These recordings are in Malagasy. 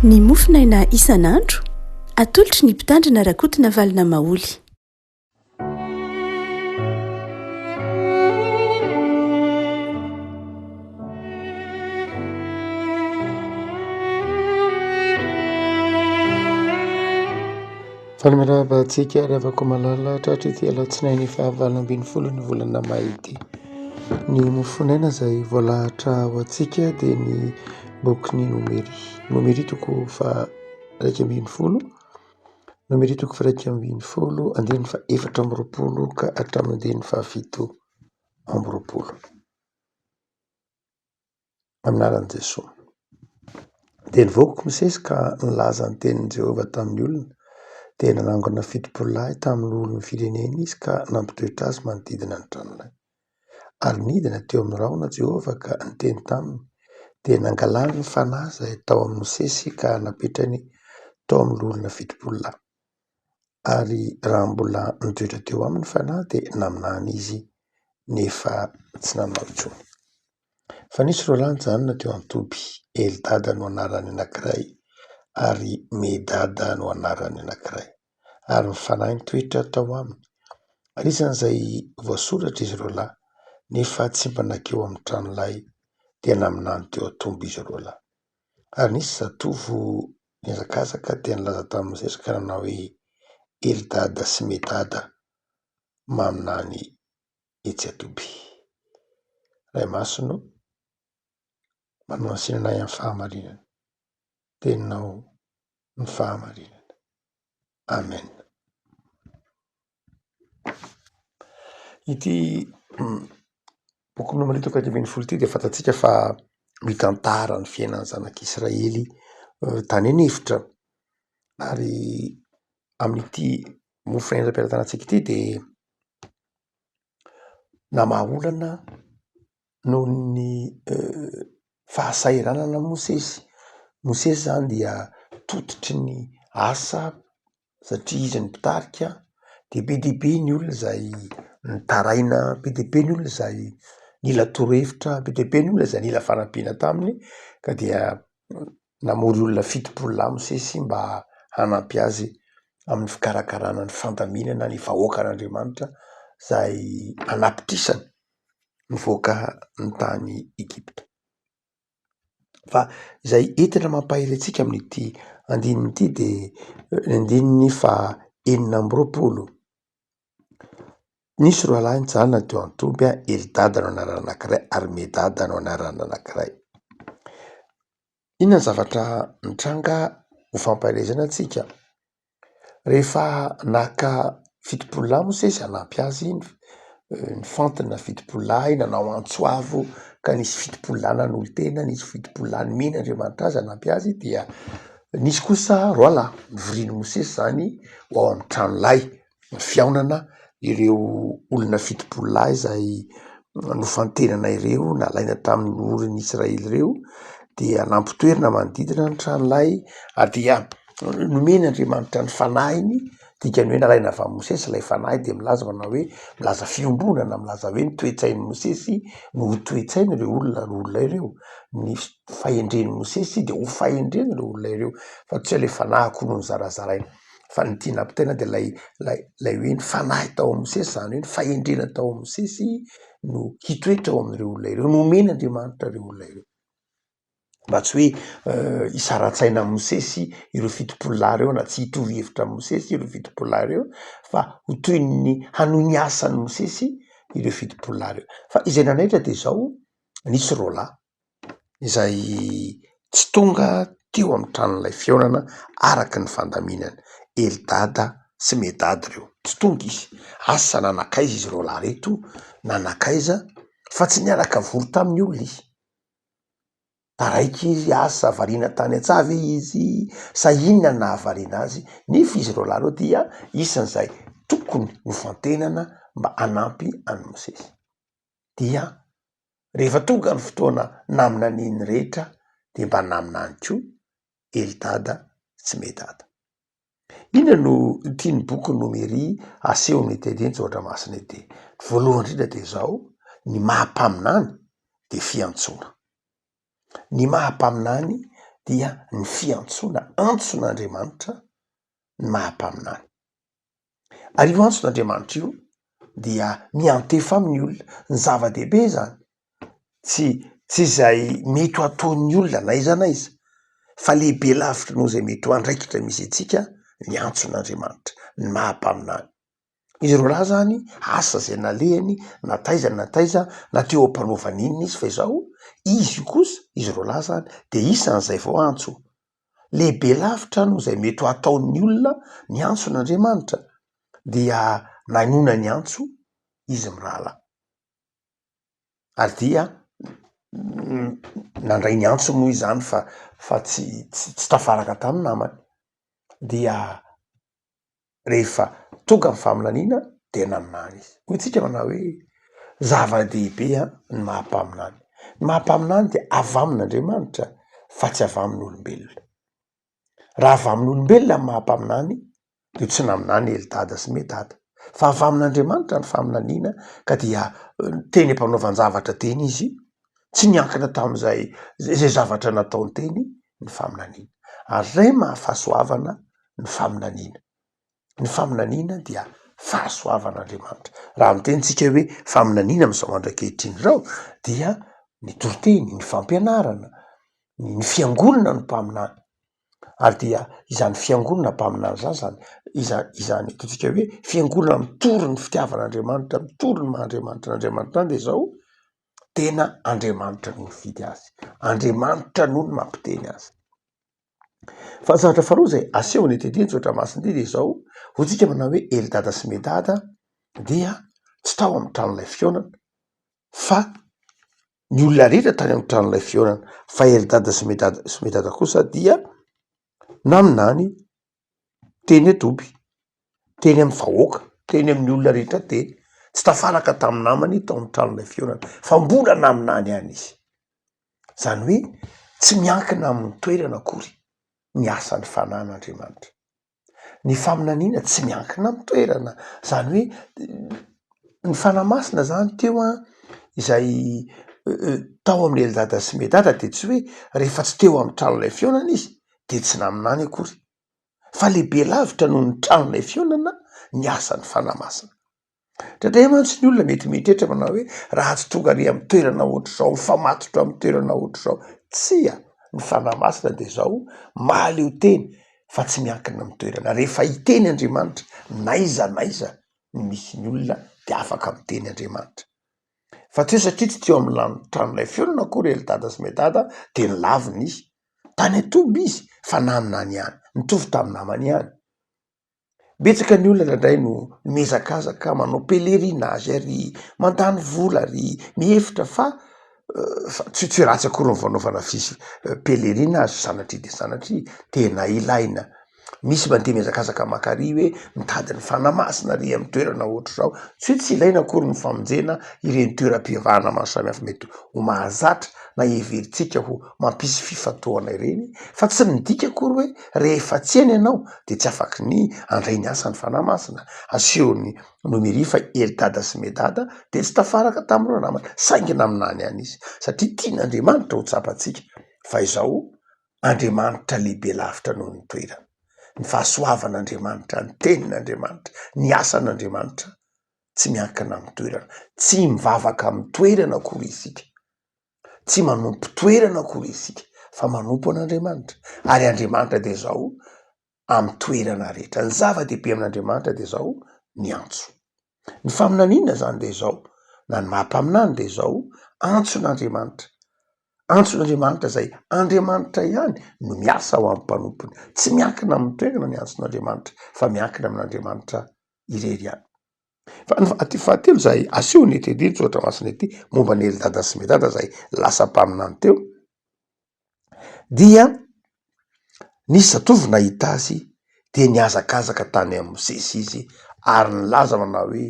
Ny mofonaina isan'andro, atolotry ny Mpitandrina Rakotonavalona Maholy. Faly miarahaba antsika ry havako malala tratry ity alatsinainy faha 18 ny volana may ity. Ny mofonaina izay voalahatra ho antsika dia ny bokin'ny Nomery. Nomery toko faha 11, Nomery toko faha 11 andininy faha 24 ka hatramin'ny andininy faha 27. Amin'ny anaran'i Jesoa. Dia nivoaka Mosesy ka nilaza ny tenin'i Jehovah tamin'ny olona. Dia nanangona 70 lahy tamin'ny loholon'ny firenena izy ka nampitoetra azy manodidina ny tranolay. Ary nidina teo amin'ny rahona Jehovah ka niteny taminy. Dia nangalany ny fanahy izay tao amin'i Mosesy ka napetrany tao amin'ny loholona 70 lahy. Ary raha mbola nitoetra teo aminy ny fanahy dia naminany izy nefa tsy nanao intsony. Fa nisy roa lahy nijanona teo an-toby, Eldada no anaran'ny anankiray ary Medada no anaran'ny anankiray. Ary ny fanahy nitoetra tao aminy. Anisan'izay voasoratra izy roa lahy, nefa tsy mba nankeo amin'ny tranolay, dia naminany teo an-tomby izy roa lahy. Ary nisy zatovo nihazakazaka dia nilaza tamin'i Mosesy ka nanao hoe, Eldada sy Medada maminany etsy an-toby. Ray Masina ô, manohasina anay amin'ny fahamarinana. Teninao ny fahamarinana. Amen. Ity boky Nomery toko 11 ity dia fantatsika fa mitantara ny fiainan'ny zanak'Israely tany an'efitra. Ary amin'ity mofo aim-pitantanantsika ity dia namaha olana noho ny fahasahiranana Mosesy. Mosesy zany dia tototry ny asa satria izy no mpitarika de be dia be ny olona izay nitaraina, be dia be ny olona izay nila torohevitra, be dia be ny olona izay nila fanampiana taminy ka dia namory olona 70 lahy Mosesy mba hanampy azy amin'ny fikarakarana ny fandaminana ny vahoakan'Andriamanitra izay anapitrisany nivoaka ny tany Egypta. Fa izay entina mampahery antsika amin'ity andininy ity dia ny andininy faha 26. Nisy roa lahy nijanona teo an-toby, Eldada no anarana anankiray ary Medada no anarana anankiray. Inona ny zavatra nitranga ho fampaherezana antsika? Rehefa naka 70 lahy Mosesy hanampy azy, nifantina 70 lahy, nanao antso avo ka nisy 70 lahy nanolo-tena, nisy 70 lahy nomena Andriamanitra azy hanampy azy dia nisy kosa roa lahy novorian'i Mosesy izany ho ao amin'ny trano lay. ny fihaonana ireo olona 70 lahy izay nofantenana ireo, nalaina tamin'ny loholon'ny Israely ireo dia nampitoerina manodidina ny trano lay ary dia nomen'Andriamanitra ny fanahiny, dikany hoe nalaina avy amin'i Mosesy ilay fanahy dia milaza manao hoe milaza fiombonana, milaza hoe ny toe-tsain'i Mosesy no ho toe-tsain'ireo olona loholona ireo, ny fahendren'i Mosesy dia ho fahendren'ireo olona ireo fa tsy hoe ilay fanahiko no nozarazaraina. Fa ny tiana ampitaina dia ilay ilay ilay hoe ny fanahy tao amin'i Mosesy, izany hoe ny fahendrena tao amin'i Mosesy no hitoetra ao amin'ireo olona ireo, nomen'Andriamanitra ireo olona ireo. Mba tsy hoe hisara-tsaina amin'i Mosesy ireo 70 lahy ireo na tsy hitovy hevitra amin'i Mosesy ireo 70 lahy ireo fa ho toy ny hanohy ny asan'i Mosesy ireo 70 lahy ireo. Fa izay nanaitra dia izao, nisy roa lahy izay tsy tonga teo amin'ny tranolay fihaonana araka ny fandaminana. Eldada sy Medada ireo, tsy tonga izy. Asa na nankaiza izy roa lahy ireto na nankaiza fa tsy niaraka vory tamin'ny olona izy. Taraiky izy, asa variana tany an-tsaha ve izy sa inona no nahavariana azy, nefa izy roa lahy ireo dia isan'izay tokony nofantenana mba hanampy an'i Mosesy. Dia Rehefa tonga ny fotoana naminanian'ny rehetra dia mba naminany koa Eldada sy Medada. Inona no tian'ny boky Nomery aseho amin'ity andinin-tsoratra masina ity? Ny voalohany indrindra dia izao, ny maha mpaminany dia fiantsoana. Ny maha mpaminany dia ny fiantsoana, antson'Andriamanitra ny maha mpaminany. Ary io antson'Andriamanitra io dia miantefa amin'ny olona. Ny zava-dehibe zany tsy tsy izay mety ho ataon'ny olona na aiza na aiza fa lehibe lavitra noho izay mety ho andraikitra misy antsika ny antson'Andriamanitra, ny maha mpaminany. Izy roa lahy zany asa zay nalehany na taiza na taiza na teo am-panaovana inona izy fa izao izy io kosa izy roa lahy zany de isan'izay voaantso. Lehibe lavitra noho izay mety ho ataon'ny olona ny antson'Andriamanitra dia nainona ny antso izy mirahalahy. Ary dia nandray ny antso moa izany fa fa tsy tsy tafaraka tamin'ny namany. Dia rehefa tonga ny faminaniana dia naminany izy. Hoy tsika manao hoe zava-dehibe ny maha mpaminany. Ny maha mpaminany dia avy amin'Andriamanitra fa tsy avy amin'olombelona. Raha avy amin'olombelona ny maha mpaminany dia tsy naminany Eldada sy Medada fa avy amin'Andriamanitra ny faminaniana ka dia teny am-panaovan-javatra teny izy, tsy niankina tamin'izay izay zavatra nataony teny ny faminaniana. Ary izay maha fahasoavana ny faminaniana. Ny faminaniana dia fahasoavan'Andriamanitra. Raha miteny tsika hoe faminaniana amin'izao andro ankehitriny izao dia ny toriteny, ny fampianarana, ny fiangonana no mpaminany. Ary dia izany fiangonana mpaminany izany zany, iza- izany ataontsika hoe fiangonana mitory ny fitiavan'Andriamanitra, mitory ny maha Andriamanitra an'Andriamanitra izany de izao, tena Andriamanitra no nifidy azy, Andriamanitra no mampiteny azy. Fa ny zavatra faharoa izay asehon'ity andinin-tsoratra masina ity dia izao, hoy tsika manao hoe Eldada sy Medada dia tsy tao amin'ny tranolay fihaonana fa ny olona rehetra tany amin'ny tranolay fihaonana, fa Eldada sy Medada sy Medada kosa dia naminany teny an-toby, teny amin'ny vahoaka, teny amin'ny olona rehetra teny, tsy tafaraka tamin'ny namany tao amin'ny tranolay fihaonana fa mbola naminany ihany izy. Zany hoe tsy miankina amin'ny toerana akory ny asan'ny fanan'Andriamanitra. Ny faminaniana tsy miankina amin'ny toerana, zany hoe ny Fanahy Masina zany teo an, izay tao amin'i Eldada sy Medada de tsy hoe rehefa tsy teo amin'ny tranolay fihaonana izy de tsy naminany akory, fa lehibe lavitra noho ny tranolay fihaonana ny asan'ny Fanahy Masina. Indraindray mantsy ny olona mety mieritreritra manao hoe raha tsy tonga ary amin'ny toerana ohatr'izao, mifamatotra amin'ny toerana ohatr'izao. Tsia, ny Fanahy Masina dia izao, mahaleo tena fa tsy miankina amin'ny toerana. Rehefa hiteny Andriamanitra, n'aiza n'aiza ny misy ny olona dia afaka miteny Andriamanitra. Fa tsy hoe satria tsy teo amin'ny lan- tranolay fihaonana akory Eldada sy Medada dia nolavina izy. Tany an-toby izy fa naminany ihany, nitovy tamin'ny namany ihany. Betsaka ny olona indraindray no mihazakazaka manao pèlerinage ary mandany vola ary mihevitra fa tsy tsy ratsy akory ny fanaovana fis- pèlerinage sanatria dia sanatria, tena ilaina. Misy mandeha mihazakazaka maka ary hoe mitady ny fanahy masina ary amin'ny toerana ohatr'izao, tsy hoe tsy ilaina akory ny famonjena ireny toeram-pivavahana maro samihafa mety ho mahazatra na heverintsika ho mampisy fifantohana ireny fa tsy midika akory hoe rehefa tsy eny ianao dia tsy afaky ny handray ny asan'ny Fanahy Masina. Asehon'ny Nomery fa Eldada sy Medada dia tsy tafaraka tamin'ireo namany, saingy naminany ihany izy, satria tian'Andriamanitra ho tsapantsika fa izao Andriamanitra lehibe lavitra noho ny toerana. Ny fahasoavan'Andriamanitra, ny tenin'Andriamanitra, ny asan'Andriamanitra tsy miankina amin'ny toerana. Tsy mivavaka amin'ny toerana akory isika. Tsy manompo toerana akory isika fa manompo an'Andriamanitra, ary Andriamanitra dia izao amin'ny toerana rehetra. Ny zava-dehibe amin'Andriamanitra dia izao, ny antso. Ny faminaniana izany dia izao, na ny maha mpaminany dia izao, antson'Andriamanitra. Antson'Andriamanitra izay Andriamanitra ihany no miasa ao amin'ny mpanompony. Tsy miankina amin'ny toerana ny antson'Andriamanitra fa miankina amin'Andriamanitra irery ihany. Fa ny aty fahatelo izay asehon'ny ety ity soratra masina ity momba an'i Eldada sy Medada izay lasa mpaminany teo dia nisy zatovo nahita azy dia nihazakazaka tany amin'i Mosesy izy ary nilaza manao hoe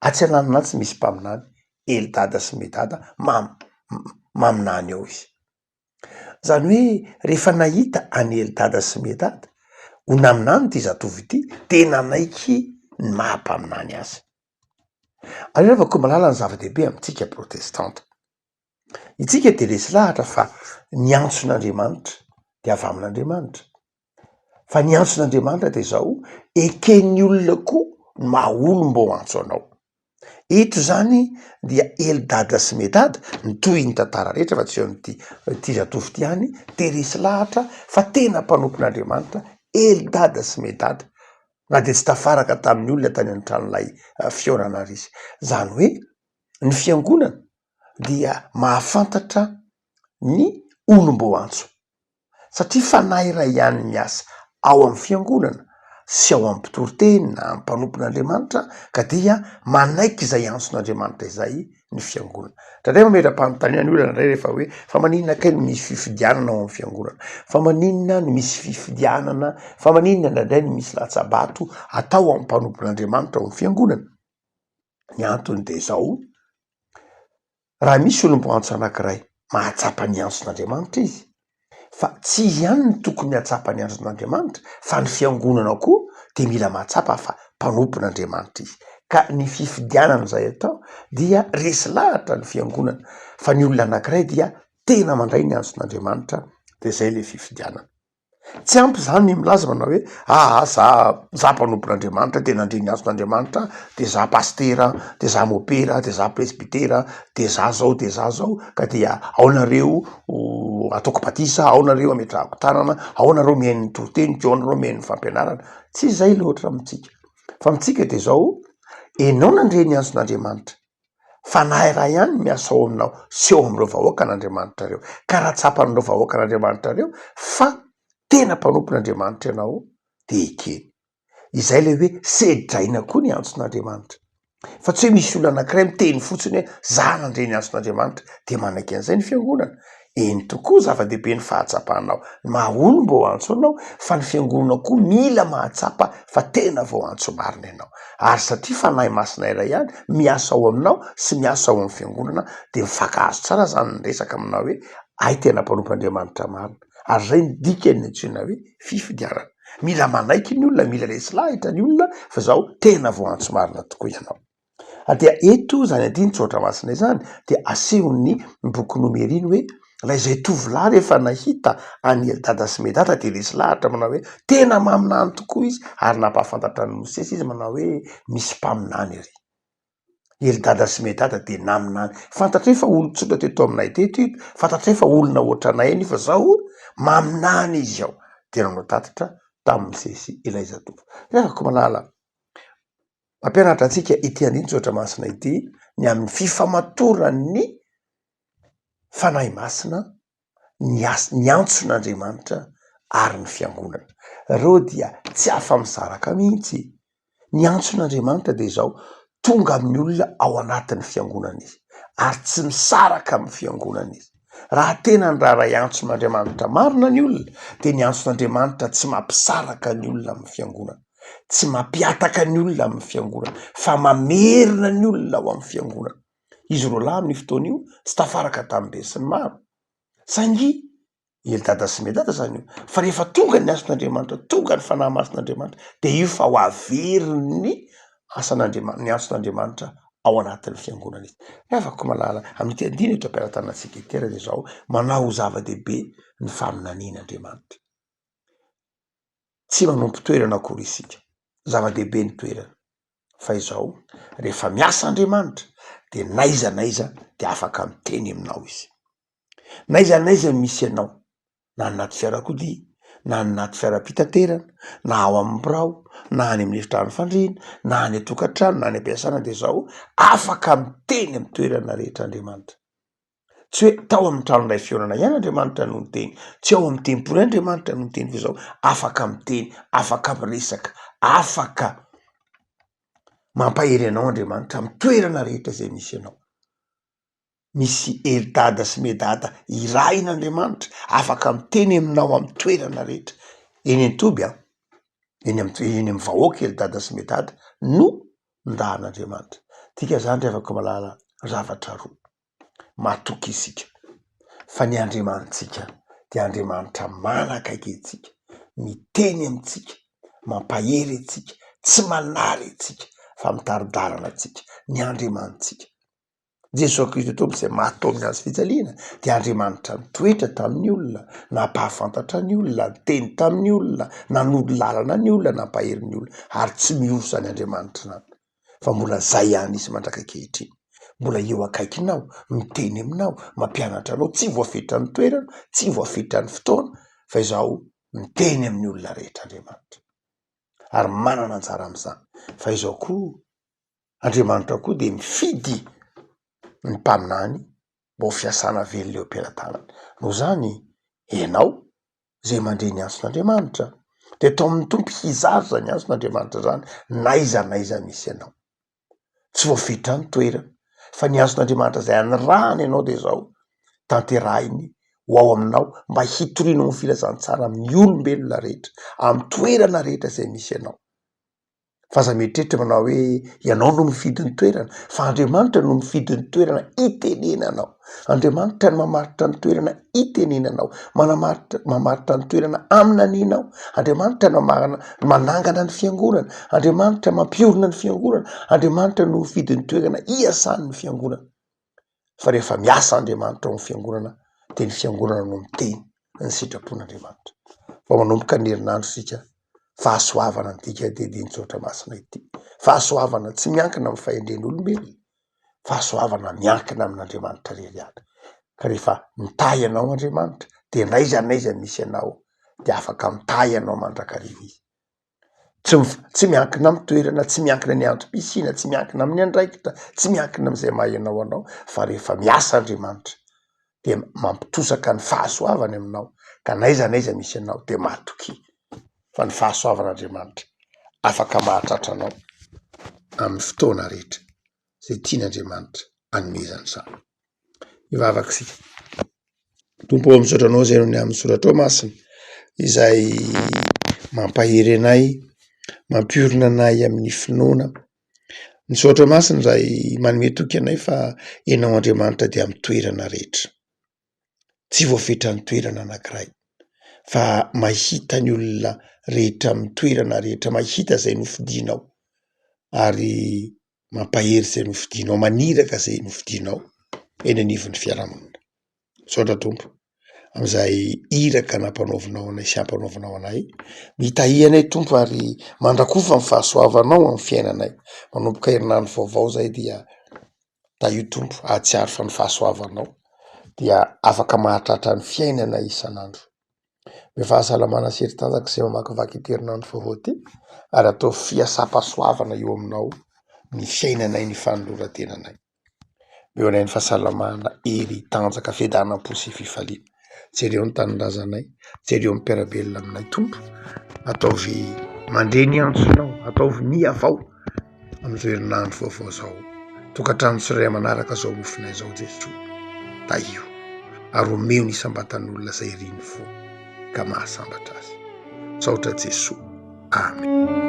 atsy ananona atsy misy mpaminany Eldada sy Medada mam- maminany eo izy. Zany hoe rehefa nahita an'i Eldada sy Medada ho naminany ity zatovo ity dia nanaiky ny maha mpaminany azy. Aleo ravako mahalala ny zava-dehibe amintsika protestanta. Itsika dia resy lahatra fa ny antson'Andriamanitra dia avy amin'Andriamanitra. Fa ny antson'Andriamanitra dia izao, eken'ny olona koa ny maha olom-boantso anao. Eto izany dia Eldada sy Medada, mitohy ny tantara rehetra fa tsy eo amin'ity ity zatovo ity ihany, dia resy lahatra fa tena mpanompon'Andriamanitra Eldada sy Medada, na dia tsy tafaraka tamin'ny olona tany an-tranolay fihaonana ary izy. Izany hoe ny fiangonana dia mahafantatra ny olom-boantso. Satria fanahy iray ihany miasa ao amin'ny fiangonana sy ao amin'ny mpitoriteny na amin'ny mpanompon'Andriamanitra ka dia manaiky izay antson'Andriamanitra izay ny fiangonana. Indraindray mametra-panontaniana ny olona indray rehefa hoe fa maninona kay no misy fifidianana ao amin'ny fiangonana? Fa maninona no misy fifidianana? Fa maninona indraindray no misy latsa-bato atao amin'ny mpanompon'Andriamanitra ao amin'ny fiangonana? Ny antony dia izao, Raha misy olom-boantso anankiray mahatsapa ny antson'Andriamanitra izy, fa tsy izy ihany no tokony hahatsapa ny antson'Andriamanitra fa ny fiangonana koa dia mila mahatsapa fa mpanompon'Andriamanitra izy. Ka ny fifidianana izay atao dia resy lahatra ny fiangonana fa ny olona anankiray dia tena mandray ny antson'Andriamanitra dia izay ilay fifidianana. Tsy ampy izany ny milaza manao hoe aa za za mpanompon'Andriamanitra de nandre ny antson'Andriamanitra de za pasitera de za mopera de za presbytera de za zao de za zao ka dia ao nareo ataoko batisa, ao nareo ametrahako tanana, ao nareo mihaino ny toriteniko, ao nareo mihaino ny fampianarana. Tsy izay loatra amintsika fa amintsika de zao, enao nandre ny antson'Andriamanitra Fanahy iray ihany no miasa ao aminao sy ao amin'ireo vahoakan'Andriamanitra ireo. Ka raha tsapan'ireo vahoakan'Andriamanitra ireo fa tena mpanompon'Andriamanitra ianao, dia ekeny. Izay ilay hoe sedraina koa ny antson'Andriamanitra. Fa tsy hoe misy olona anankiray miteny fotsiny hoe za nandre ny antson'Andriamanitra, dia manaiky an'izay ny fiangonana. Eny tokoa, zava-dehibe ny fahatsapanao ny maha olom-boantso anao, fa ny fiangonana koa mila mahatsapa fa tena voantso marina ianao. Ary satria Fanahy Masina iray ihany miasa ao aminao sy miasa ao amin'ny fiangonana, dia mifankahazo tsara izany ny resaka aminao hoe, hay tena mpanompo Andriamanitra marina. Ary izay no dikan'ny antsoina hoe fifidianana. Mila manaiky ny olona, mila resy lahatra ny olona fa izao tena voantso marina tokoa ianao. Ary dia eto izany andinin-tsoratra masina izany dia asehon'ny boky Nomery ny hoe ilay izay tovolahy rehefa nahita an'i Eldada sy Medada dia resy lahatra manao hoe tena maminany tokoa izy ary nampahafantatra an'i Mosesy izy manao hoe misy mpaminany ery. Eldada sy Medada dia naminany. Fantatray fa olon-tsotra teto aminay teto io, fantatray fa olona ohatranay iny fa zao maminany izy ao. Dia nanao tatitra tamin'i Mosesy ilay zatovo. Ry havako malala, Mampianatra antsika ity andinin-tsoratra masina ity ny amin'ny fifamatoran'ny Fanahy Masina, ny as- ny antson'Andriamanitra ary ny fiangonana. Ireo dia tsy afa-misaraka mihitsy. Ny antson'Andriamanitra dia izao, tonga amin'ny olona ao anatin'ny fiangonana izy ary tsy misaraka amin'ny fiangonana izy. Raha tena niraharaha antson'Andriamanitra marina ny olona dia ny antson'Andriamanitra tsy mampisaraka ny olona amin'ny fiangonana. Tsy mampihataka ny olona amin'ny fiangonana fa mamerina ny olona ao amin'ny fiangonana. Izy roalahy amin'io fotoana io tsy tafaraka tamin'ny besinimaro saingy i Eldada sy Medada izany io fa rehefa tonga ny antson'Andriamanitra, tonga ny Fanahy Masin'Andriamanitra dia io fa ho averin'ny asan'Andriamanitra, ny antson'Andriamanitra ao anatin'ny fiangonana izy. Ry havako malala, amin'ity andininy eto am-pelatanantsika ity ary dia izao, manao ho zava-dehibe ny faminanian'Andriamanitra. Tsy manompo toerana akory isika, zava-dehibe ny toerana, fa izao, rehefa miasa Andriamanitra de n'aiza n'aiza de afaka miteny aminao izy, n'aiza n'aiza misy anao, na any anaty fiarakodia, na any anaty fiara-pitaterana, na ao amin'ny birao, na any amin'ny efitrano fandriana, na any an-tokantrano, na any am-piasana de izao, afaka miteny amin'ny toerana rehetra Andriamanitra. Tsy hoe tao amin'ny tranolay fihaonana ihany Andriamanitra no niteny, tsy ao amin'ny tempoly Andriamanitra no niteny fa izao afaka miteny, afaka miresaka, afaka mampahery anao Andriamanitra amin'ny toerana rehetra izay misy anao. Misy Eldada sy Medada irahin'Andriamanitra afaka miteny aminao amin'ny toerana rehetra, eny an-toby an, eny amin'ny eny amin'ny vahoaka Eldada sy Medada no nirahan'Andriamanitra. Dika izany ry havako malala zavatra roa. Matoky isika fa ny Andriamanitsika dia Andriamanitra manakaiky antsika, miteny amintsika, mampahery antsika, tsy manary antsika fa mitari-dalana antsika ny Andriamanitsika. Jesoa Kristy Tompo izay maty tao amin'ny hazo fijaliana dia Andriamanitra nitoetra tamin'ny olona, nampahafantatra ny olona, niteny tamin'ny olona, nanoro lalana ny olona, nampahery ny olona ary tsy miova izany Andriamanitra izany fa mbola zay ihany izy mandraka ankehitriny. Mbola eo akaikinao, miteny aminao, mampianatra anao, tsy voafetran'ny toerana, tsy voafetran'ny fotoana fa izao miteny amin'ny olona rehetra Andriamanitra ary manana anjara amin'izany fa izao koa Andriamanitra koa dia mifidy ny mpaminany mba ho fiasana velona eo am-pelatanany. Noho izany, ianao izay mandre ny antson'Andriamanitra dia taomin'ny Tompo hizara izany antson'Andriamanitra izany n'aiza n'aiza misy anao. Tsy voafetra ny toerana fa ny antson'Andriamanitra izay anirahany ianao dia izao, tanterahiny ho ao aminao mba hitorianao ny filazantsara amin'ny olombelona rehetra, amin'ny toerana rehetra izay misy anao. Fa aza mieritreritra manao hoe ianao no mifidy ny toerana fa Andriamanitra no mifidy ny toerana itenenanao. Andriamanitra no mamaritra ny toerana itenenanao, manamaritra, mamaritra ny toerana aminanianao. Andriamanitra no marina, manangana ny fiangonana. Andriamanitra mampiorina ny fiangonana. Andriamanitra no mifidy ny toerana iasan'ny fiangonana. Fa rehefa miasa Andriamanitra ao amin'ny fiangonana dia ny fiangonana no miteny ny sitrapon'Andriamanitra. Vao manomboka ny herinandro isika, fahasoavana ny dika ity andinin-tsoratra masina ity. Fahasoavana tsy miankina amin'ny fahendren'olombelona, fahasoavana miankina amin'Andriamanitra irery ihany. Ka rehefa mitahy anao Andriamanitra dia n'aiza n'aiza misy anao dia afaka mitahy anao mandrakariva izy. Tsy tsy miankina amin'ny toerana, tsy miankina ny antom-pisiana, tsy miankina amin'ny andraikitra, tsy miankina amin'izay maha ianao anao fa rehefa miasa Andriamanitra dia mampitosaka ny fahasoavany aminao ka n'aiza n'aiza misy anao dia matokia fa ny fahasoavan'Andriamanitra afaka mahatratra anao amin'ny fotoana rehetra izay tian'Andriamanitra hanomezana izany. Hivavaka isika. Tompo ô, misaotra anao izay noho ny amin'ny soratrao masina izay mampahery anay, mampiorina anay amin'ny finoana. Ny soratra masina izay manome toky anay fa ianao Andriamanitra dia amin'ny toerana rehetra. Tsy voafetran'ny toerana anankiray fa mahita ny olona rehetra amin'ny toerana rehetra, mahita izay nofidinao ary mampahery izay nofidinao, maniraka izay nofidinao eny anivon'ny fiarahamonina. Misaotra Tompo amin'izay iraka nampanaovinao anay sy ampanaovinao anay. Mitahia anay Tompo ary mandrakofa ny fahasoavanao amin'ny fiainanay. Manomboka herinandro vaovao izay dia tahio Tompo hahatsiaro fa ny fahasoavanao dia afaka mahatratra ny fiainana isan'andro. Be fahasalamana sy hery tanjaka izay mamakivaky ity herinandro vaovao ity ary ataovy fiasam-pahasoavana eo aminao ny fiainanay, ny fanoloran-tenanay. Omeo anay ny fahasalamana, hery, tanjaka, fiadanam-po sy fifaliana. Jereo ny tanindrazanay, jereo ny mpiara-belona aminay Tompo. Ataovy mandre ny antsonao, ataovy mihavao amin'izao herinandro vaovao izao. Tokantrano tsirairay manaraka izao mofonay izao Jesoa. Tahio ary omeo ny isam-batan'olona izay irin'ny fo ka mahasambatra azy. Misaotra Jesoa. Amen.